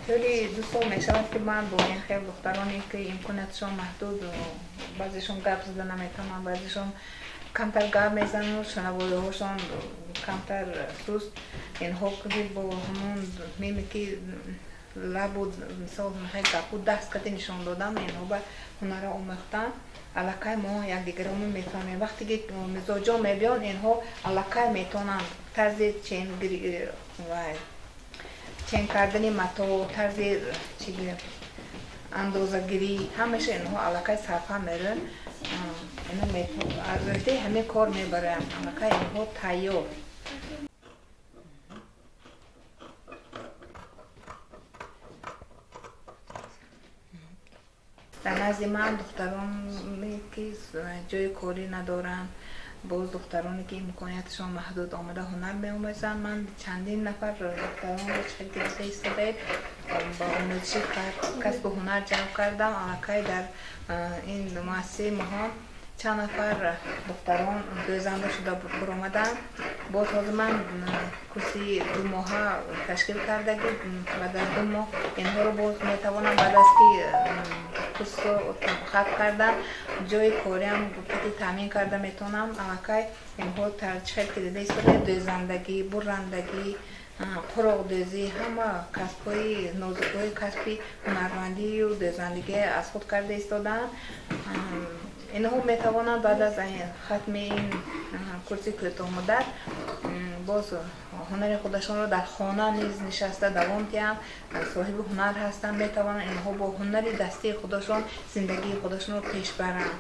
Тӯли 2 сол мешавад, ки ман бо ин хел духтароне, ки имкониятшон маҳдуд, баъзешон гап зада наметавонанд, баъзешон камтар гап мезананд, шунавоиҳошон камтар суст, инҳо ки бо ҳамон мимики лабу, мисол, гапу даст кати нишон додам, инҳо ба ҳунара омӯхтан. Аллакай мо якдигаро мефаҳмем. Вақте ки мизоҷон мебиёнд, инҳо аллакай метавонанд тарзи чен кардани мато, тарзи андозагирӣ, ҳамаша инҳо аллакай сарфа мерӯнд. Аз уҳдаи ҳамин кор мебароям, аллакай инҳо тайёр. Дар назди ман духтароне, ки ҷои корӣ надоранд, боз духтароне, ки имкониятшон маҳдуд, омада ҳунар меомӯзанд. Ман чандин нафар духтаронро, чӣ хел гирифта истодаед, ба омӯзиши касбу ҳунар ҷалб кардам. Аллакай дар ин муассисаи моҳо чанд нафар духтарон дӯзанда шуда баромаданд. Боз ҳозир ман курси 2 моҳа ташкил кардагӣ, баъд аз 2 моҳ инҳоро боз метавонам, баъд аз ки курсро хатм кардан, ҷои кориам кати таъмин карда метавонам. Аллакай инҳо чӣ хел ки дида истодаед, дӯзандагӣ, буррандагӣ, қуроқдӯзӣ, ҳама касбҳои нозукҳои касби ҳунармандию дӯзандагӣ аз худ карда истодаанд. Инҳо метавонанд баъд аз хатми ин курси кӯтоҳмуддат боз ҳунари худашонро дар хона низ нишаста давом диҳанд. Соҳиби ҳунар ҳастанд, метавонанд инҳо бо ҳунари дастии худашон зиндагии худашонро пеш баранд.